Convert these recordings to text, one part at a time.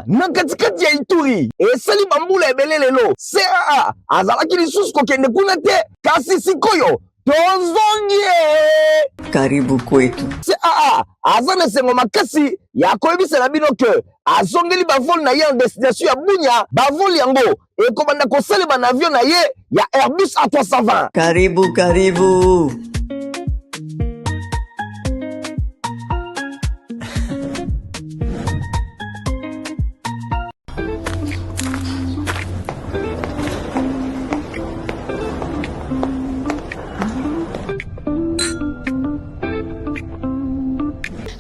Bunia, na katikati ya Ituri. Esali bambula ebele lelo, CAA azalaki lisusu kokende kuna te, kasi sikoyo tozongi ye. Karibu kwetu. CAA aza na esengo makasi ya koyebisa na bino ke azongeli bavole na ye en destination ya Bunia. Bavole yango ekobanda kosalema na avion na ye ya Airbus A320. Karibu, karibu.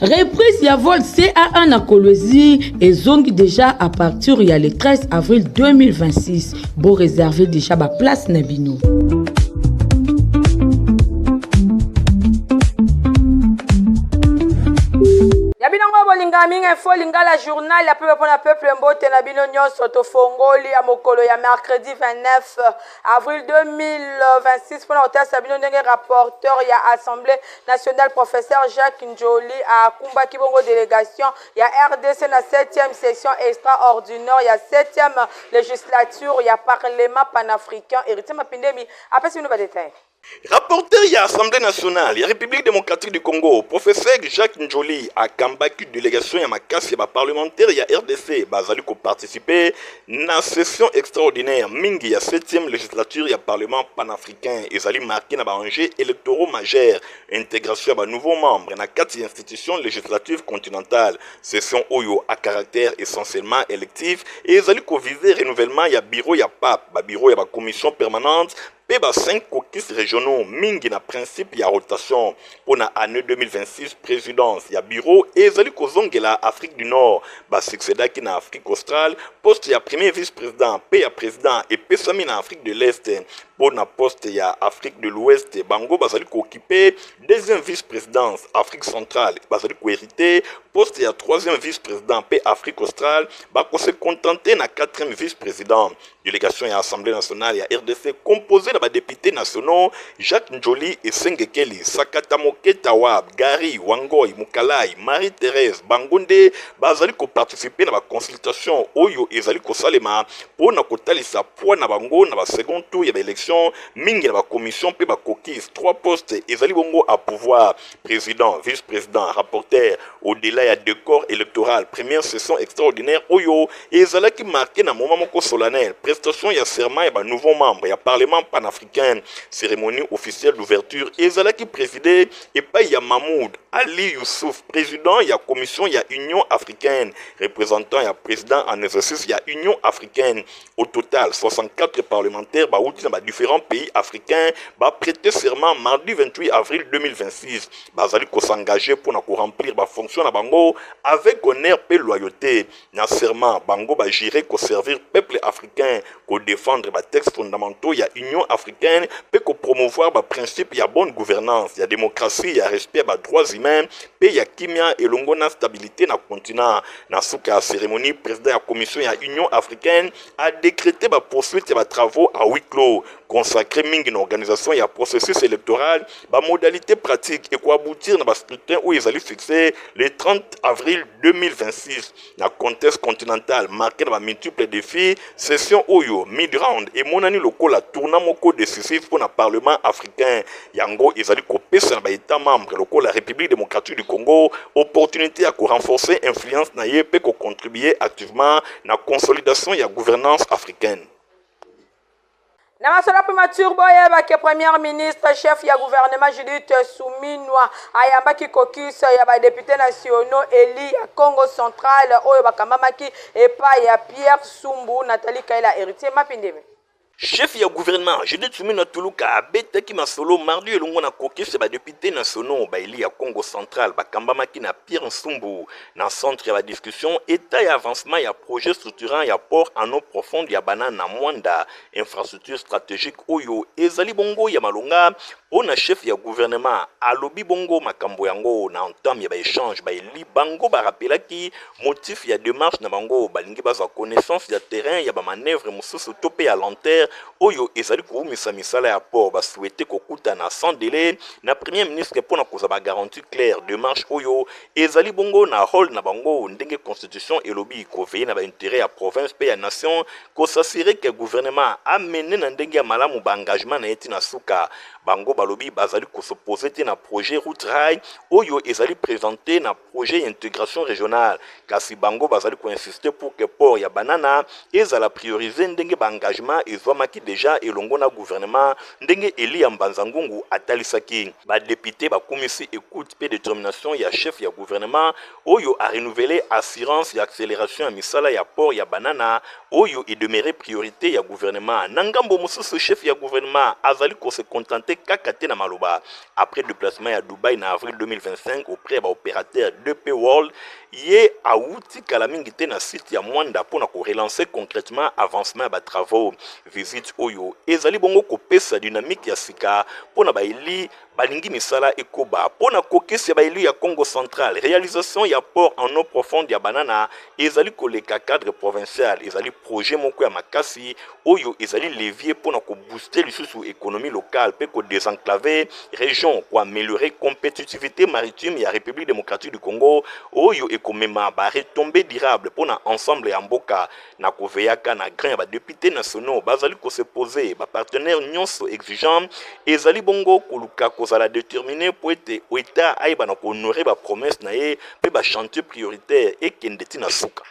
Reprise ya vol CAA na Kolwezi ezongi déjà à partir ya le 13 avril 2026. Bo réserver déjà ba place na bino. Ya bino ngo bolinga mingi info lingala journal ya peuple mpona peuple. Mbote na bino nyonso. Tofongoli ya mokolo ya mercredi 29 avril 2026 mpona kotalisa bino ndenge rapporteur ya Assemblée nationale professeur Jacques Ndjoli akumbaki bongo délégation ya RDC na 7e session extraordinaire ya 7e législature ya Parlement panafricain. Héritier Mapindemi apesi bino ba détails. Rapporteur ya Assemblée nationale ya République démocratique du Congo, professeur Jacques Ndjoli akambaki délégation ya makasi ya ba parlementaire ya RDC bazali koparticiper na session extraordinaire mingi ya 7e législature ya Parlement panafricain. Ezali marqué na ba enjeux électoraux majeurs, intégration ya ba nouveaux membres na kati ya institution législative continentale. Session oyo à caractère essentiellement électif et ezali koviser renouvellement ya bureau ya pape, ba bureau ya ba commission permanente mpe ba 5 caucus régionaux mingi na principe ya rotation. Mpo na année 2026, présidence ya bureau ezali kozongela Afrique du Nord, basuccédaki na Afrique australe. Poste ya premier vice-président mpe ya président epesami na Afrique de l'Est. Mpo na poste ya Afrique de l'Ouest, bango bazali kooccuper deuxième vice-présidence. Afrique centrale bazali kohériter poste ya troisième vice-président mpe Afrique australe bakose contenter na quatrième vice-président. Délégation ya Assemblée nationale ya RDC composée na badéputés nationaux Jacques Ndjoli Esengekeli, Sakata Moketa Wab, Gary Wangoy Mukalai, Marie-Thérèse bango nde bazali koparticiper na baconsultation oyo ezali kosalema mpo na kotalisa poids na bango na basecond tour ya baélection. Mingi na bacommission mpe bacaucus, trois postes ezali bongo à pouvoir: président, vice-président, rapporteur. Au-delà ya décor électoral, première session extraordinaire oyo ezalaki marqué na moment moko solennel, prestation ya serment ya banouveaux membres ya Parlement panafricain. Cérémonie officielle d'ouverture ezalaki présidée epai ya Mahmoud Ali Youssouf, président ya Commission ya Union africaine, représentant ya président en exercice ya Union africaine. Au total, 64 parlementaires bauti na badifférents pays africains baprêter serment mardi 28 avril 2026. Bazali kos'engager mpona koremplir bafonction na bango avec honneur mpe loyauté. Na serment, bango bajurer koservir peuple africain, kodéfendre batextes fondamentaux ya Union africaine mpe kopromouvoir baprincipe ya bonne gouvernance, ya démocratie, ya respect ya badroits humains mpe ya kimia elongo na stabilité na continent. Na suka ya cérémonie, président ya Commission ya Union africaine a décrété bapoursuite ya batravaux à huis clos, consacré mingi na organisation ya processus électoral, bamodalité pratique ekoaboutir na bascrutin oyo ezali fixé le 30 avril 2026. Na contexte continental marqué na bamultiples défis, session oyo mid-round emonani lokola tournant moko décisif mpo na Parlement africain. Yango ezali kopesa na baétat membre lokola République démocratique du Congo opportunité ya korenforcer influence na ye mpe kocontribuer activement na consolidation ya gouvernance africaine. Na masolo ya primature, boyebake Premier ministre, chef ya gouvernement Judith Suminwa ayambaki caucus ya badéputés nationaux élus ya Congo Central oyo bakambamaki epai ya Pierre Sumbu. Nathalie Kaila, Héritier Mapindemi. Chef ya gouvernement Judith Suminwa Tuluka abetaki masolo mardi elongo na caucus ya badéputés nationaux baélus ya Congo Central bakambamaki na Pierre Nsumbu. Na centre ya badiscussion, état ya avancement ya projet structurant ya port en eau profonde ya Banana Mwanda, infrastructure stratégique oyo ezali bongo ya malonga mpo na chef ya gouvernement. Alobi bongo makambo yango na entame ya baéchange. Baélus bango barapelaki motif ya démarche na bango: balingi bazwa connaissance ya terrain ya bamanœuvre mosusu to mpe ya lenteur. oyo ezali kowumisa misala ya port. Basouhaite kokutana sans délai na Premier ministre mpo na kozwa bagarantie claire. Démarche oyo ezali bongo na rôle na bango ndenge constitution elobi, koveiller na baintérêt ya province mpe ya nation, kos'assurer ke gouvernement amene na ndenge ya malamu baengagement na ye ntina suka. Bango balobi bazali kos'opposer te na projet route rail oyo ezali présenté na projet ya intégration régionale, kasi bango bazali koinsister pour que port ya Banana ezala priorisé ndenge baengagement ezwamaki déjà elongo na gouvernement, ndenge Elia Mbanza Ngungu atalisaki. Badéputé bakumisi écoute mpe détermination ya chef ya gouvernement oyo arenouveler assurance ya accélération ya misala ya port ya Banana oyo edemeurer priorité ya gouvernement. Na ngambo mosusu, chef ya gouvernement azali kose contenter kaka te na maloba. Après déplacement ya Dubai na avril 2025 auprès ya baopérateur DP World, ye awuti kala mingi te na site ya Mwanda mpona korelancer concrètement avancement ya batravaux. Visite oyo ezali bongo kopesa dynamique ya sika mpona baeli balingi misala ekoba. Mpo na caucus ya baélu ya Congo Central, réalisation ya port en eau profonde ya Banana ezali koleka cadre provincial. Ezali projet moko ya makasi oyo ezali levier mpona kobooster lisusu économie locale mpe kodésenclaver région, koaméliorer compétitivité maritime ya République démocratique du Congo, oyo ekomema baretombées durable mpona ensemble ya mboka. Na koveyaka na grain ya badéputé nationaux bazali kos'opposer, bapartenaire nyonso exigeant ezali bongo koluka kozala déterminé mpo ete État ayeba na kohonorer bapromesse na ye mpe bachantier prioritaire ekende ntina suka.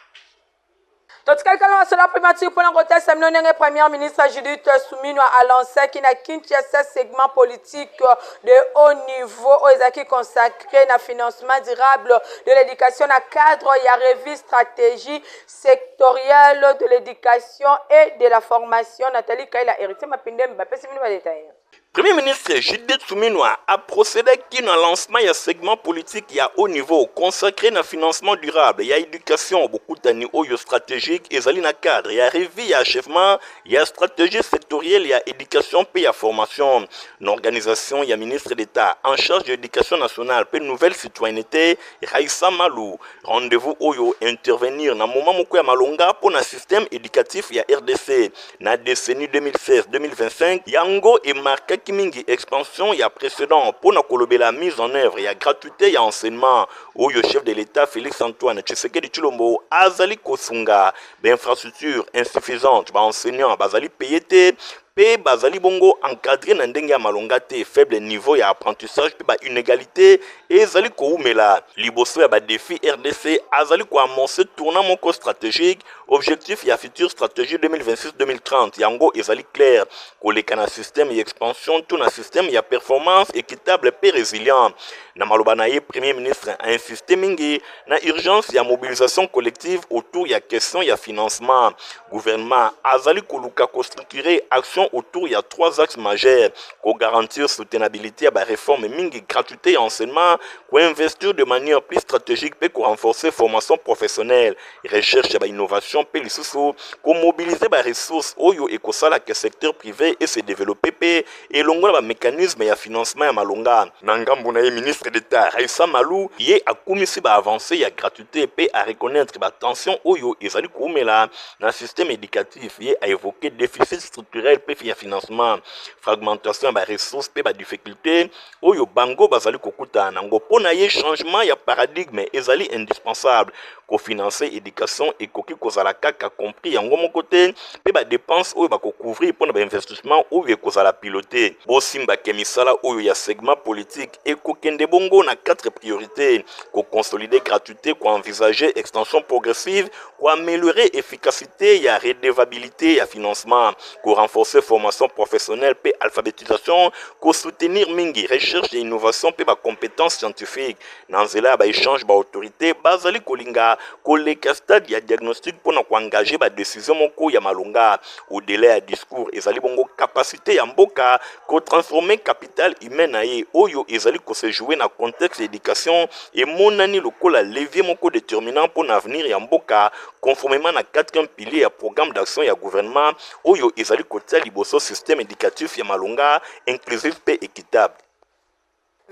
Totikali kala masolo primature mpona kotesa bino ndenge Premier ministre Judith Suminwa alancaki na Kinshasa segment politique de haut niveau oyo ezalaki consacré na financement durable de l'éducation na cadre ya revue stratégie sectorielle de l'éducation et de la formation. Nathalie Kaila, Héritier Mapindembe bapesi bino badétail. Premier ministre Judith Suminwa a procédé na lancement ya segment politique ya haut niveau consacré na financement durable ya éducation. Bokutani oyo stratégique ezali na cadre ya revue ya achèvement ya stratégie sectorielle ya éducation mpe ya formation, na organisation ya ministre d'État en charge de l'éducation nationale mpe nouvelle citoyenneté, Raïssa Malu. Rendez-vous oyo intervenir na moment moko ya malonga mpo na système éducatif ya RDC. Na décennie 2016-2025, yango emarkaki mingi expansion ya précédent mpo na kolobela mise en œuvre ya gratuité ya enseignement oyo chef de l'État Félix Antoine Tshisekedi Tshilombo azali kosunga. Bainfrastructure insuffisante, baenseignant bazali payé te mpe bazali bongo encadré na ndenge ya malonga te, faible niveau ya apprentissage mpe bainégalité ezali kowumela. Liboso ya badéfi, RDC azali koamorcer tournant moko stratégique. Objectif ya future stratégie 2026-2030, yango ezali clair: koleka na système ya expansion to na système ya performance équitable mpe résilient. Na maloba na ye, Premier ministre ainsiste mingi na urgence ya mobilisation collective autour ya question ya financement. Gouvernement azali koluka kostructurer action autour ya trois axes majeurs: kogarantir soutenabilité ya baréforme mingi gratuité ya enseignement, koinvestir de manière plus stratégique mpe korenforcer formation professionnelle, recherche ya bainnovation, mpe lisusu komobiliser baressource oyo ekosalaka secteur privé ese développer mpe elongo na bamécanisme ya financement ya malonga. Na ngambo na ye, ministre d'État Raissa Malu, ye akumisi baavancé ya gratuité mpe areconnaître batension oyo ezali koumela na système éducatif. Ye aévoqué déficit structurel mpe ya financement, fragmentation ya baressource mpe badifficulté oyo bango bazali kokutana nango. Mpo na ye, changement ya paradigme ezali indispensable. Kofinancer éducation ekoki kozala kaka compris yango moko te mpe badépense oyo bakocouvrir mpo na bainvestissement oyo ekozala piloté. Bosimbake misala oyo ya segment politique ekokende bongo na quatre priorités: koconsolider gratuité, koenvisager extension progressive, koaméliorer efficacité ya redevabilité ya financement, korenforcer formation professionnelle mpe alphabétisation, kosoutenir mingi recherche ya innovation mpe bacompétence scientifique. Na nzela ya baéchange, baautorité bazali kolinga koleka stade ya diagnostic mpona koengager badécision moko ya malonga. Au-delà ya discours, ezali bongo capacité ya mboka kotransformer capital humain na ye oyo ezali kose jouer na contexte ya éducation emonani lokola levier moko déterminant mpona avenir ya mboka, conformément na quatrième pilier ya programme d'action ya gouvernement oyo ezali kotia liboso système éducatif ya malonga, inclusif mpe équitable.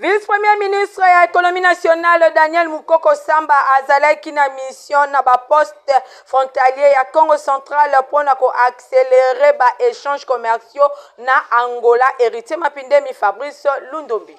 Vice-premier ministre ya Economie nationale Daniel Mukoko Samba azalaki na mission na ba postes frontaliers ya Congo central mpo na ko accelerer ba echanges commerciaux na Angola. Heritier Mapindemi, Fabrice Lundombi.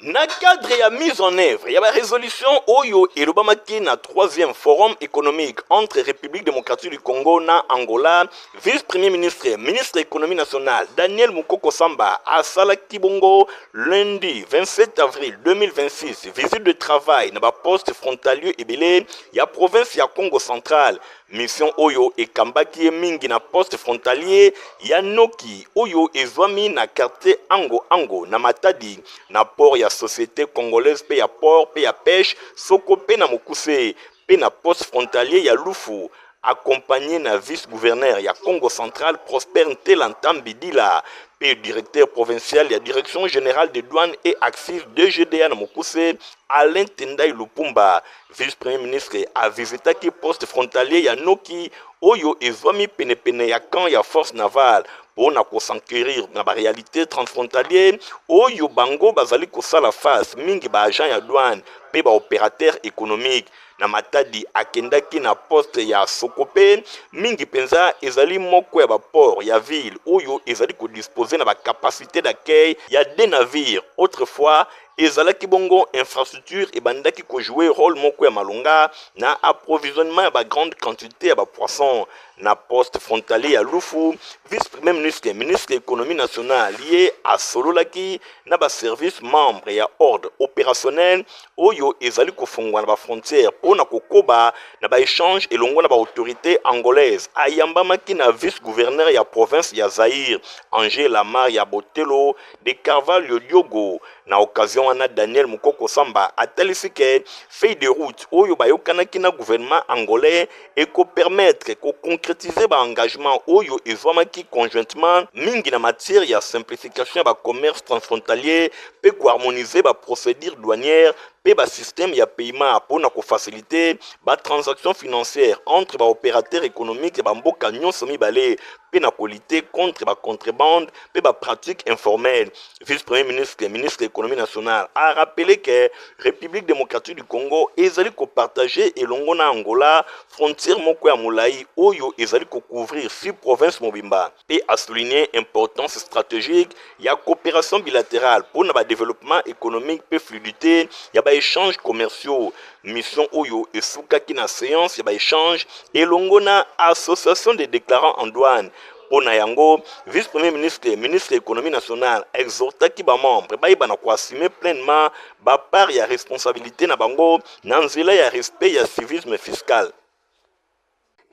Na cadre ya mise en œuvre ya ba resolution oyo elobamaki na troisième forum économique entre République démocratique du Congo na Angola, vice-premier ministre, ministre économie nationale Daniel Mukoko Samba asalaki bongo lundi 27 avril 2026 visite de travail na ba postes frontaliers ebele ya province ya Congo central. Mission oyo ekambaki ye mingi na poste frontalier ya Noki oyo ezwami na quartier Ango Ango na Matadi, na port ya Societe congolaise pe ya port pe ya peche soko pe na mokuse pe na poste frontalier ya Lufu, accompagner na vice-gouverneur ya Kongo central Prosper Ntela Ntambi Dila pe directeur provincial ya direction generale des douanes et accises DGDA na mokuse Alain Tendai Lupumba. Vice-premier ministre a visitaki poste frontalier ya Noki oyo ezwami penepene ya camp ya force navale mpo na ko s'enquerir na ba realites transfrontaliers oyo bango bazali kosala face, mingi ba agents ya douane mpe ba operateurs economiques. Na Matadi, akendaki na poste ya Sokope, mingi mpenza ezali moko ya ba ports ya ville oyo ezali ko disposer na ba capacites d'accueil ya deux navires. Autrefois, Ezalaki bongo infrastructure ebandaki ko jouer role moko ya malonga na approvisionnement ya ba grande quantite ya ba poissons na poste frontalier ya Lufu. Vice-premier ministre, ministre ya economie nationale ye asololaki na ba services membres ya ordre operationnel oyo ezali kofongwa na ba frontières mpo na kokoba na ba echanges elongo na ba autorites angolaises. Ayambamaki na vice-gouverneur ya province ya Zaïre, Angela Maria Botelo de Carvalho Diogo. Na occasion wana, Daniel Mukoko Samba atalisi ke feuille de route oyo bayokanaki na gouvernement angolais eko permettre ko concretiser ba engagements oyo ezwamaki conjointement, mingi na matière ya simplification ya ba commerce transfrontalier mpe ko harmoniser ba procedures douanières mpe ba systèmes ya paiement mpo na ko faciliter ba transactions financières entre ba operateurs economiques ya ba mboka nionso mibale mpe na ko lutter contre ba contrebandes mpe ba pratiques informelles. Vice-premier ministre, ministre ya Economie nationale a rappeler que Republique democratique du Congo ezali ko partager elongo na Angola frontière moko ya molayi oyo ezali ko couvrir six provinces mobimba mpe a souligner importance strategique ya cooperation bilaterale mpo na ba developpement economique mpe fluidite ya ba echanges commerciaux. Mission oyo esukaki na seance ya ba echanges elongo na Association des declarants en douane. Mpo na yango, vice-premier ministre, ministre ya Economie nationale a exhortaki ba membres bayeba na ko assumer pleinement ba parts ya responsabilite na bango na nzela ya respect ya civisme fiscal.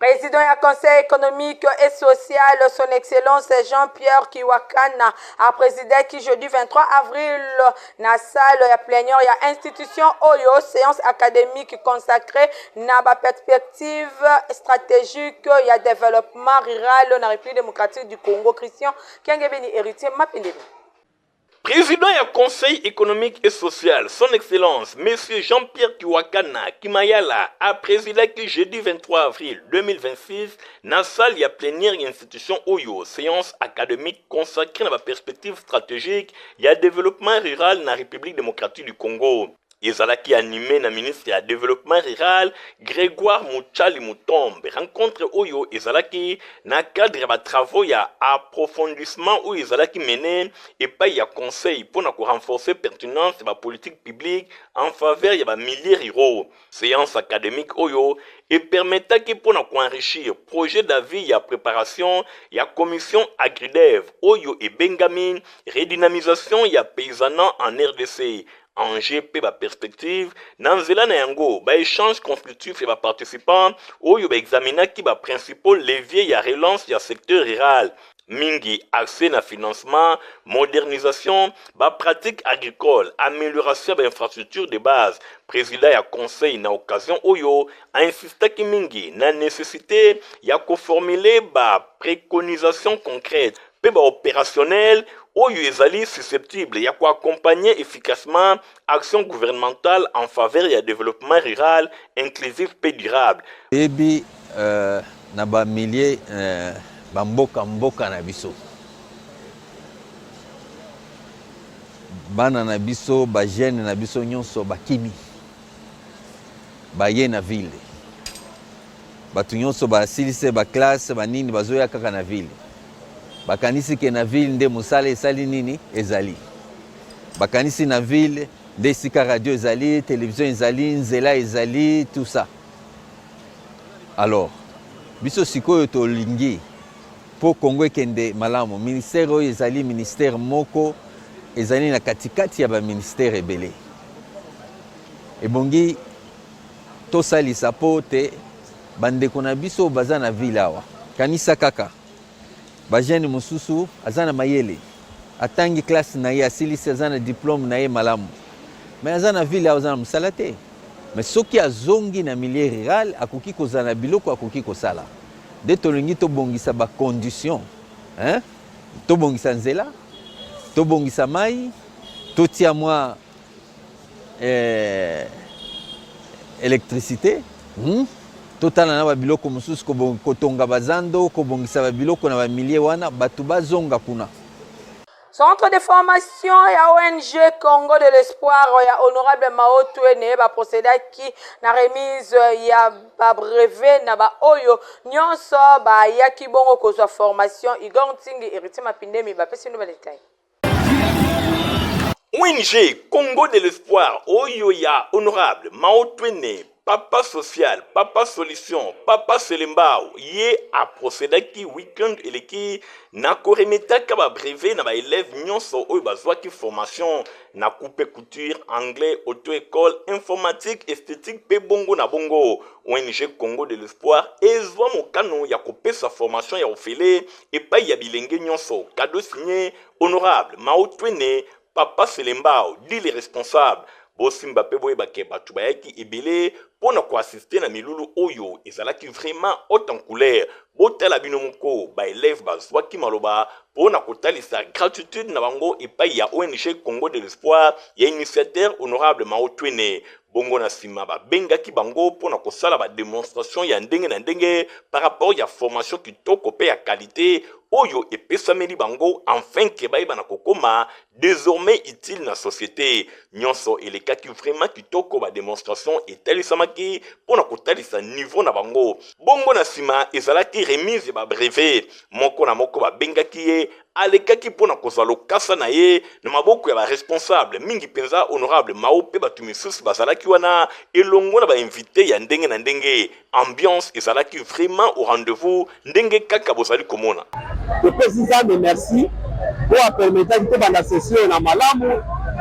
Président ya Conseil économique et social, son Excellence Jean-Pierre Kiwakana, a présidaki jeudi 23 avril na salle ya plénière ya institution oyo séance académique consacrée na ba perspectives stratégiques ya développement rural na République démocratique du Congo. Christian Kiangebeni, héritier Mapendebe. Président ya Conseil économique et social, son Excellence Monsieur Jean-Pierre Kiwakana Kimayala a présidaki jeudi 23 avril 2026 na salle ya plénière ya institution oyo séance académique consacrée na ba perspectives stratégiques ya développement rural na République démocratique du Congo. Ezalaki anime na ministre ya Developpement rural, Gregoire Mutshali Mutomb. Rencontre oyo ezalaki na cadre ya ba travaux ya approfondissement oyo ezalaki mene epayi ya Conseil mpo na ko renforcer pertinence ya ba politiques publiques en faveur ya ba milieux ruraux. Seance academique oyo e permettaki mpo na ko enrichir projet d'avis ya preparation ya commission Agridev oyo ebengami Redynamisation ya paysanat en rdc, enjeux mpe ba perspectives, na nzela na yango ba echanges constructifs ya ba participants oyo ba examinaki ba principaux leviers ya relance ya secteur rural, mingi accès na financement, modernisation, ba pratiques agricoles, amelioration ya ba infrastructures de base. President ya Conseil na occasion oyo a insistaki mingi na necessite ya ko formuler ba preconisations concrètes mpe ba operationnels oyo ezali susceptible ya ko accompagner efficacement action gouvernementale en faveur ya developpement rural inclusif mpe durable. Toyebi na ba milliers ba mboka mboka na biso. Bana na biso, ba jeunes na biso nyonso bakimi, baye na ville. Bato nyonso basilisi ba classe ba nini bazoya kaka na ville. Bakanisi ke na ville nde mosala esali nini ezali. Bakanisi na ville nde esika radio ezali, television ezali, nzela ezali, tout ça. Alors biso sikoyo tolingi mpo Congo ekende malamu, ministère oyo ezali ministère moko ezali na katikati ya ba ministère ebele. Ebongi tosalisa mpo te bandeko na biso baza na ville awa. Kanisa kaka ba jeune mosusu aza na mayele, atangi classe na ye, asilisi, aza na diplome na ye malamu, mais aza na ville awa, aza na mosala te. Mais soki azongi na milieu rural, akoki kozala na biloko akoki kosala. Nde tolingi tobongisa ba conditions, hein? Tobongisa nzela, tobongisa mayi, totia mwa eh, electricité, Totala na ba biloko mosusu, kotonga ba zando, kobongisa ba biloko na ba milieu wana, bato bazonga kuna. Centre de formation ya ONG Congo de l'espoir ya honorable Mao Twene ba procédaki na remise ya ba brevet na ba oyo nyonso bayaki bongo kozwa formation. Igor Ntingi, Héritier Mapindemi bapesi bino ba détails. ONG Congo de l'espoir oyo ya honorable Mao Twene, papa social, papa solution, papa Selembao, ye aprocedaki week-end eleki na koremetaka ba brevet na ba élèves nyonso oyo bazwaki formation na coupe couture, anglais, auto-école, informatique, esthétique pe bongo na bongo. ONG Congo de l'espoir ezwa mokano ya kopesa formation ya ofele epai ya bilenge nyonso. Cadeau signé Honorable Mao Twene, Papa Selembao, dit les responsables. Bosimba pe boyeba ke bato bayaki ebele mpo na koassiste na milulu oyo ezalaki vraiment haute en couleur. Botala bino moko, ba elèves bazwaki maloba mpo na kotalisa gratitude na bango epai ya ONG Congo de l'espoir ya initiateur Honorable Mao Twene. Bongo na sima babengaki bango mpo na kosala ba demonstration ya ndenge na ndenge par rapport ya formation kitoko mpe ya qualite oyo epesameli bango enfin que bayeba na kokoma desormais utile na societe. Nionso elekaki vraiment kitoko, ba demonstration etalisamaki mpo na kotalisa niveau na bango. Bongo na sima ezalaki remise ya ba brevets, moko na moko babengaki ye alekaki mpo na kozwa lokasa na ye na maboko ya ba responsables, mingi mpenza honorable Mao mpe bato misusu bazalaki wana elongo na ba invites ya ndenge na ndenge. Ambiance ezalaki vraiment au rendez-vous ndenge kaka bozali komona. Topesi Nzambe merci mpo a permetaki tobanda session oyo na malamu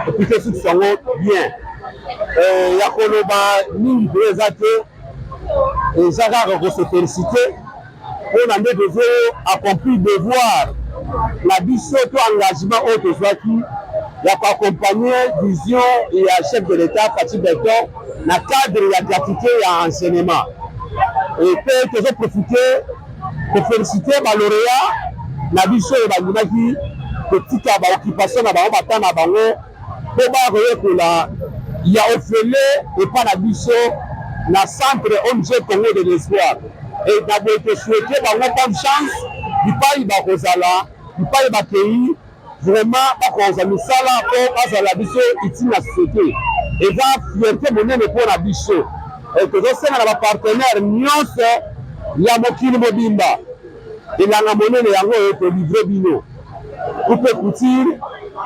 et puis tosukisa yango bien. Euh, ya koloba mingi mpe eza te, eza kaka ko se feliciter mpo na nde tozo accomplir devoir na biso to engagement oyo tozwaki ya koaccompagne vision ya chef de l'Etat Fatshi Beton na cadre ya gratuité ya enseignement. Et mpe tozo profiter koféliciter ba lauréats na biso oyo bandimaki kotika ba occupation na bango ba temps na bango mpo baya koyekola ya ofele epa na biso na centre ONG Congo de l'espoir. Et na boye to souhaiter bango bonne chance bipai bakozala, bipai bakei vraiment bakozwa misala mpo bazala biso utile na société. Eza fierté monene mpo na biso. Tozosenga na ba partenaires nyonso ya mokili mobimba elanga monene yango oyo tolivre bino coupe couture,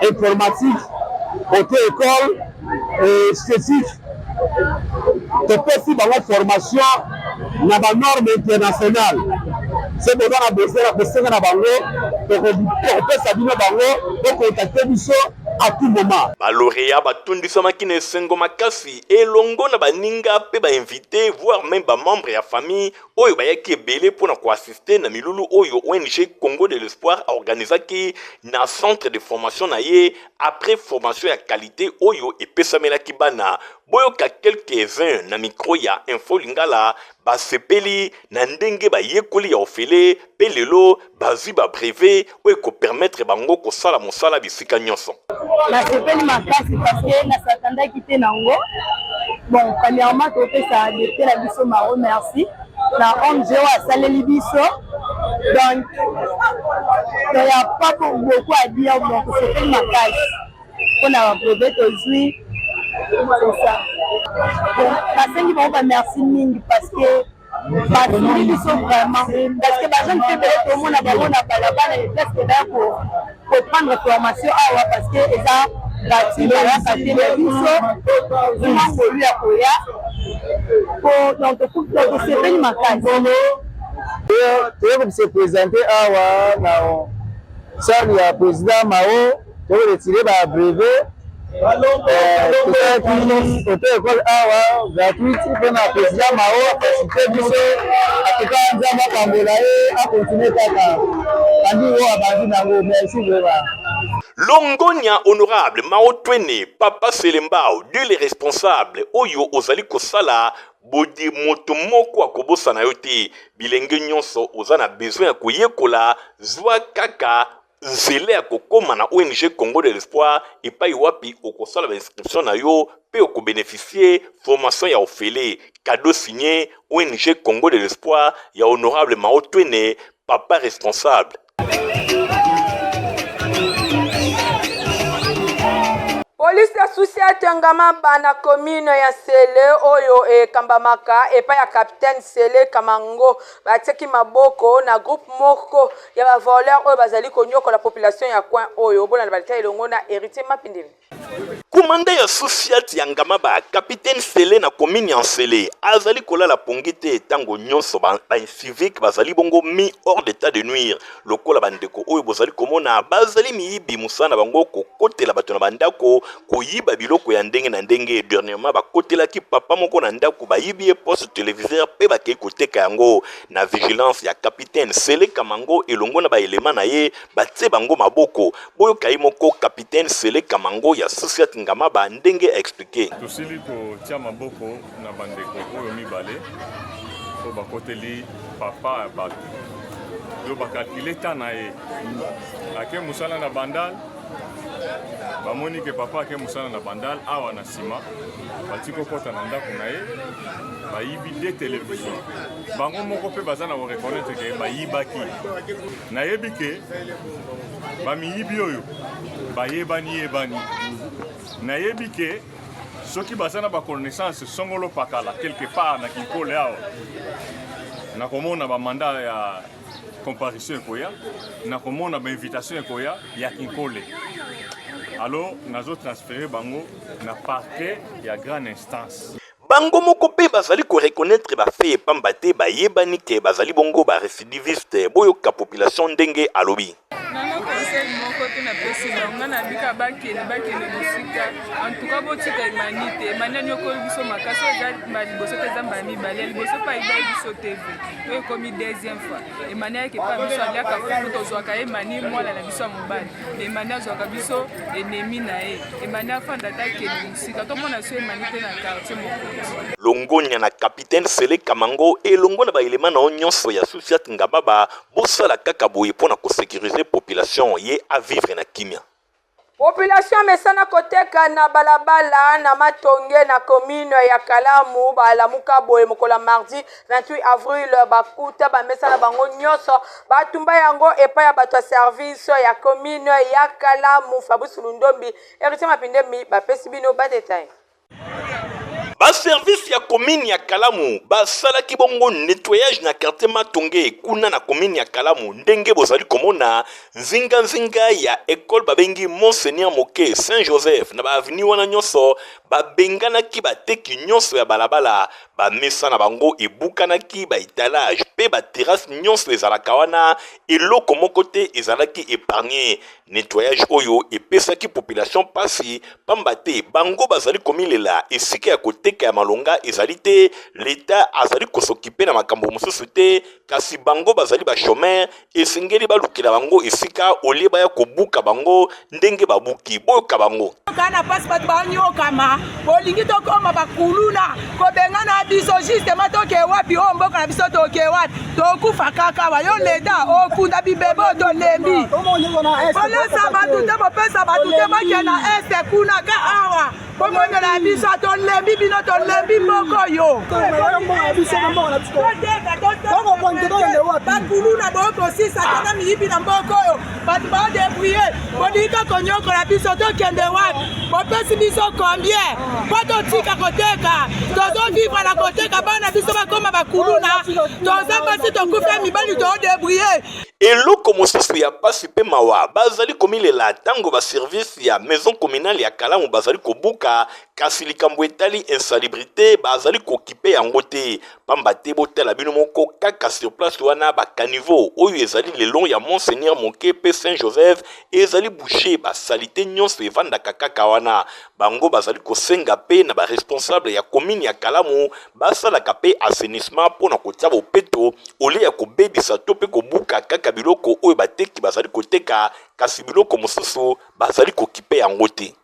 informatique, auto école, esthétique. Topesi bango formation na ba norme internationale. Se boza na besoin na kosenga na bango, tokopesa bino bango, bokontakte biso à tout moment. Ba laureats batondisamaki na esengo makasi elongo na baninga mpe ba invites voire meme ba membres ya famille oyo bayaki ebele mpo na ko assister na milulu oyo ONG Congo de l'espoir a organisaki na centre de formation na ye après formation ya qualite oyo epesamelaki bana. Boyoka quelques uns na micro ya Info Lingala basepeli na ndenge bayekoli ya ofele mpe lelo bazwi ba brevet oyo eko permettre bango kosala mosala bisika nyonso. Nasepeli makasi parce que na s'attendaki te nango. Bon, premièrement topesa depute na biso Maro merci na ONG oyo asaleli biso. Donc, il n'y a pas beaucoup à dire, donc tosepeli makasi. mpo na brevet tozwi. C'est ça. Nasengi bango ba merci mingi parce que basungi biso vraiment parce que bajeune mpe ebele tomona bango na balabala et place ke baya koprendre formation awa parce que eza gratuit, bayaka te. Mais biso tozwi mwa ngolu ya koya po donc tosepeli makasi. Toye kose présenter awa na salle ya président Mao, tokoretire ba brevet. Tosalaki auto école awa gratuite mpona président Mao afacilite biso. Atuka Nzambe apambola ye, akontinue kaka andi oyo abandi nango. Merci vraiment. Longonya honorable Mao Twene, papa Selembao, de les responsables oyo ozali kosala bodi, moto moko akobosana yo te. Bilenge nyonso oza na besoin ya koyekola, zwa kaka nzela ya kokóma na ONG Congo de l'Espoir, epai wapi okosala bainscription na yo mpe okobénéficie formation ya ofele. Cadeau signé ONG Congo de l'Espoir ya honorable Mao Twene, papa responsable. Polisi ya sous-ciat Ngamaba na commune ya Sele oyo ekambamaka epai ya capitaine Sele Kamango batiaki maboko na groupe moko ya bavoleur oyo bazali konyokola population ya coin oyo. Bolanda balita elongo na Héritier Mapindeli. Komanda ya sous-ciat ya Ngamaba, capitaine Sele na commune ya Nsele, azali kolala pongi te ntango nyonso baincivique bazali bongo mis hors d'état de nuire, lokola bandeko oyo bozali komona bazali miyibi. Mosala na bango kokotela bato na bandako, koyiba biloko ya ndenge na ndenge. Dernièrement bakotelaki papa moko na ndako, bayibi ye poste téléviseur mpe bakei koteka yango. Na vigilance ya capitaine Sele Kamango elongo na baelema na ye, batie bango maboko. Boyoka ye moko capitaine Sele Kamango ya sous-ciat Ngamaba ndenge expliqué. Tosili kotia maboko na bandeko oyo mibale oyo bakoteli papa ya bato yo, bakalkule ta na ye ake mosala na Bandal. Bamoni ke papa ake mosala na Bandal awa na nsima, bati kokɔta na ndako na ye, bayibi de télévision. Bango moko mpe baza na koreconnaître ke bayibaki. Nayebi ke bamiyibi oyo bayebani yebani. Nayebi ke soki baza na baconnaissance songolo pakala quelque part na Kinkole awa, nakomona bamandat ya comparution ekoya, nakomona bainvitation ekoya ya Kinkole. Alors nazotransfere bango na parquet ya grande instance. Bango moko mpe bazali koreconnaître bafaits, pamba te bayebani ke bazali bongo barécidiviste. Boyoka population ndenge alobi. Nanga conseil moko te napesi bango. Nga nabika bakende, bakende mosika. En tout cas botika Emani te. Emani anyokoli biso makasi. Oyo eza mbala liboso te, eza mbala mibale. Ya liboso mpe ayibai biso TV, oyo ekomi deuxième fois. Emani ayaki epa biso, aliaka fufu, tozwaka ye Emani mwana na biso ya mobali, mais Emani azwaka biso ennemi na ye. Emani afanda te, akende mosika, tomona so Emani te na quartier Mokonzi. Longonya na capitaine Sele Kamango elongo na baelema na yo nyonso ya sous-ciat Ngababa. Bosala kaka boye mpo na kosécuriser population ye avivre na kimia. Population amesana koteka na balabala na Matonge na commune ya Kalamu balamuka boye mokolo ya mardi 28 avril, bakuta bamesa na bango nyonso batumba yango epai ya bato ya service ya commune ya Kalamu. Fabrice Lundombi, Héritier Mapindemi bapesi bino badetail. Baservice ya commune ya Kalamu basalaki bongo nettoyage na quartier Matonge kuna na commune ya Kalamu, ndenge bozali komona nzinganzinga ya ekole babengi Monseigneur Moke Saint Joseph na baavenue wana nyonso. Babenganaki bateki nyonso ya balabala, bamesa na bango ebukanaki, baétalage mpe baterrasse nyonso ezalaka wana, eloko moko te ezalaki épargne. Nettoyage oyo epesaki population mpasi, pamba te bango bazali komilela esika ya koteka ya malonga ezali te. Leta azali kosokipe na makambo mosusu te, kasi bango bazali bachômeur, esengeli balukela bango esika olie baya kobuka bango ndenge babuki. Boyoka bango. Kaka na mpasi, bato banyokama. Bolingi tokóma bakuluna kobengana biso justement. Toke wapi? Oyo mboka na biso, toke wapi? Tokufa kaka wa yo leta okunda bibebe oyo. Tolembi. Bolesa bato te, bopesa bato te, bakende na Est kuna ka awa. Bomonela biso tolembi bino tolembi moko yo. Bakuluna bokosisa tata miyibi na mboka oyo bato badebrouille bolingi kaka konyokola biso tokende wapi bopesi biso combien mpo totika koteka tozovivre na koteka bana biso bakoma bakuluna toza basi tokufi mibali todebrouille Eloko mosusu ya pasi pe mawa, bazali komilela tango ba services ya maison communale ya Kalamu bazali kobuka, kasi likambo etali insalubrite bazali kokipe yango te. Pamba te botala bino moko kaka sur place wana ba caniveaux oyo ezali le long ya Mont Seigneur Moke pe Saint Joseph ezali bouche, ba salite nionso evandaka kaka wana. Bango bazali kosenga pe na ba responsables ya commune ya Kalamu basalaka pe assainissement mpo na kotia bopeto au lieu ya kobebisa to pe kobuka kaka biloko oyo bateki bazali koteka kasi biloko mosusu bazali kokipe yango te.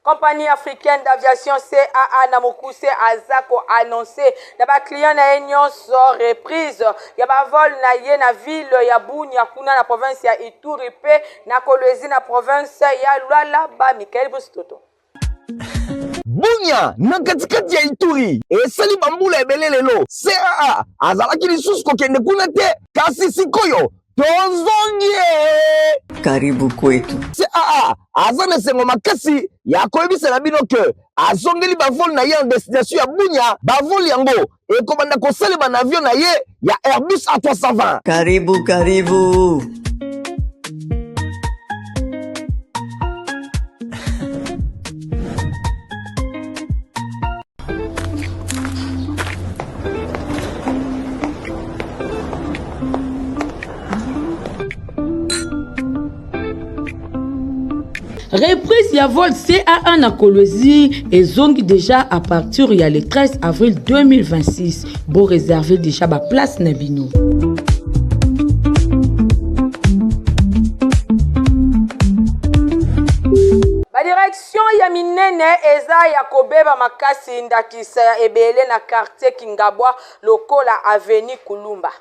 Compagnie africaine d'aviation CAA na mokuse aza ko annoncer na ba clients na ye nyonso reprise ya ba vol na ye na ville ya Bunia kuna na province ya Ituri mpe na Kolwezi na province ya Lualaba. Michael Bustoto. Bunia na katikati ya Ituri esali bambula ebele lelo. CAA azalaki lisusu kokende kuna te, kasi sikoyo tozongi. Karibu kwetu. CAA aza na esengo makasi ya koyebisa na bino ke azongeli bavole na ye en destination ya Bunia. Bavole yango ekobanda kosalema na avion na ye ya Airbus A320. Karibu karibu. Reprise ya vol CAA na Kolwezi ezongi déjà à partir ya le 13 avril 2026. Bo réserver déjà ba place na bino. Badirection ya minene eza ya kobeba makasi ndakisa ya ebele na quartier Kingabwa lokola avenue Kulumba.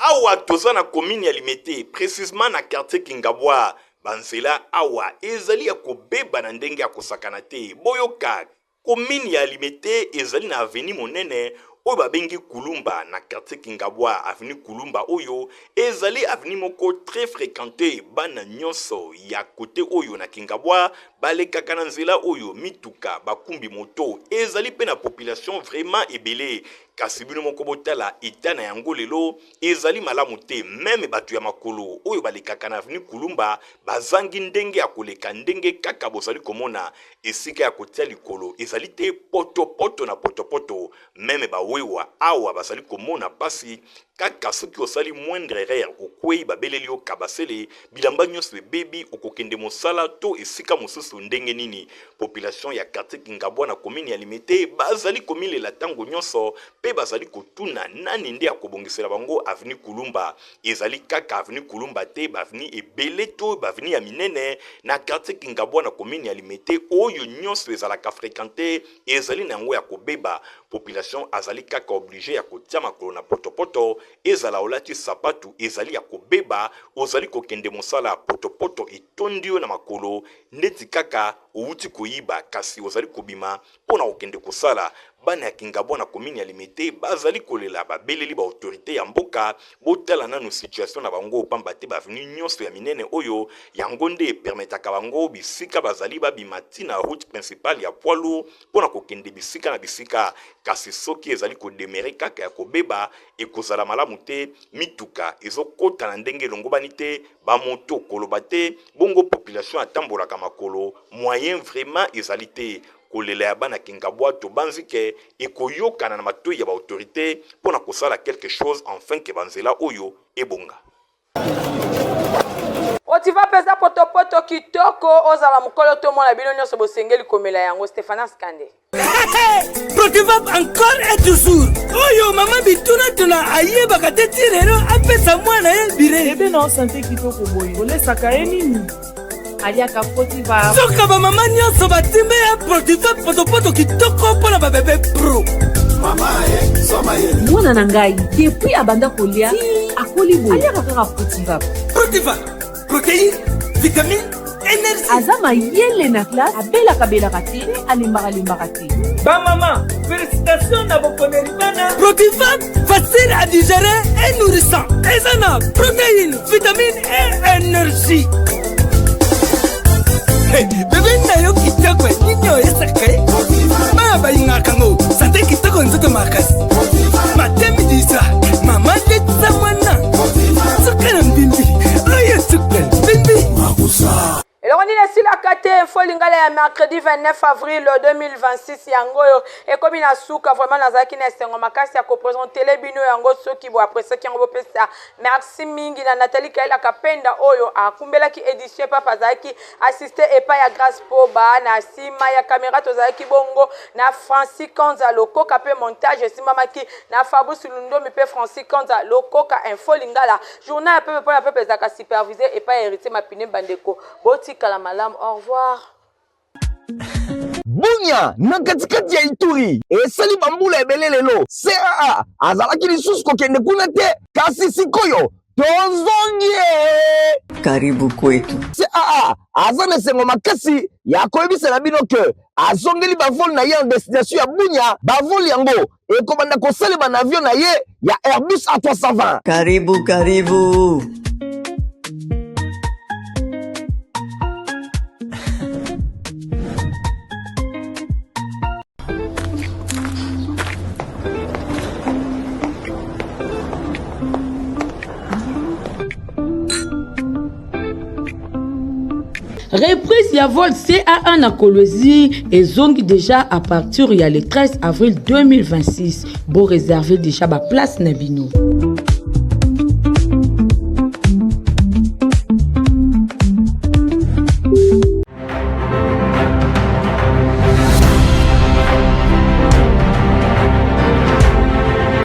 Awa toza na commune ya Limete, precisement na quartier Kingabwa. Ba nzela awa ezali ya kobeba na ndenge ya kosakana te. Boyoka, commune ya Limete ezali na avenue monene oyo babengi Kulumba na quartier Kingabwa. Avenue Kulumba oyo ezali avenue moko très frequentee, bana nyonso ya cote oyo na Kingabwa balekaka na nzela oyo, mituka, bakumbi moto, ezali pe na population vraiment ebele. Kasi bino moko botala etat na yango lelo ezali malamu te, meme batu ya makolo oyo balekaka na avenue Kulumba bazangi ndenge ya koleka ndenge kaka bozali komona esika ya kotia likolo ezali te, poto poto na poto poto, meme ba wewa awa bazali komona pasi Kaka soki osali moindre erreur okweyi babeleli yo kabasele, bilamba nionso ebebi, okokende mosala to esika mosusu ndenge nini? Population ya quartier Kingabwa na commune ya Limete bazali komilela tango nionso pe bazali kotuna nani nde akobongisela bango avenue Kulumba. Ezali kaka avenue Kulumba te, ba avenue ebele to ba avenue ya minene na quartier Kingabwa na commune ya Limete oyo nionso ezalaka frequente ezali na yango ya kobeba. Population azali kaka oblige ya kotia makolo na potopoto, ezala olati sapatu ezali ya kobeba, ozali kokende mosala potopoto etondi yo na makolo ndeti kaka owuti koyiba kasi ozali kobima mpo na kokende kosala. Bana ya Kingabwa na commune ya Limete bazali kolela, babeleli ba autorites ya mboka botala nanu situation na bango pamba te ba avenue nionso ya minene oyo yango nde e permetaka bango bisika bazali babima ti na route principale ya poids lourd mpo na kokende bisika na bisika. Kasi soki ezali ko demeurer kaka ya kobeba, ekozala malamu te, mituka ezokota na ndenge elongobani te, ba moto koloba te, bongo population atambolaka makolo, moyen vraiment ezali te. Kolela ya bana Kingabwa tobanzi que ekoyokana na matoyi ya ba autorites mpo na kosala quelque chose enfin que ba nzela oyo ebonga. Otiva peza potopoto kitoko ozala mokolo to mwana bino nyonso bosengeli komela yango Stephanas Kande. Protivap encore et toujours oyo mama bitunatuna ayebaka te ti lelo apesa mwana ye bire bebe na sante kitoko boye olesaka ye nini aliaka protivap soka bamama nyonso batimbe ya protivap potopoto kitoko mpo na babebe pro mwana na ngai depuis abanda kolia akoli boye aliaka kaka protivap protivap protéine vitamine. Energie. Aza mayele na classe, abelaka-belaka te, mpe alembaka-lembaka te. Ba mama, félicitations na boponeli bana. Protivap, facile à digérer et nourrissant. Eza na protéine, vitamine et énergie. Hey, bebe na yo kitoko nini oyesaka ye bana balingaka ngo sante kitoko nzoto makasi matemi disa mama letisa mwana suka na mbimbi oyo suka mbimbi Eloko nini esilaka te? Info Lingala ya mercredi 29 avril 2026 yango oyo ekomi na suka. Vraiment nazalaki na esengo makasi ya kopresentele bino yango. Soki boapresiaki yango, bopesa merci mingi na Nathalie Kaela Kapenda oyo akumbelaki édition. Papa azalaki assisté epai ya Grâce Poba. Na nsima ya caméra tozalaki bongo na Francis Kanza Lokoka, mpe montage esimbamaki na Fabrice Lundomi mpe Francis Kanza Lokoka. Info Lingala, journal ya pepe mpona pepe, ezalaka supervisé epai ya Héritier Mapine. Bandeko, botikala malamu, au revoir. Bunia na katikati ya Ituri esali bambula ebele lelo CAA azalaki lisusu kokende kuna te, kasi sikoyo tozongi. Karibu kwetu. CAA aza na esengo makasi ya koyebisa na bino ke azongeli bavol na ye en destination ya Bunia. Bavol yango ekobanda kosalema na avion na ye ya Airbus A320. Karibu, karibu. Reprise ya vol CAA na Kolwezi ezongi déjà à partir ya le 13 avril 2026. Bo réserver déjà ba place na bino.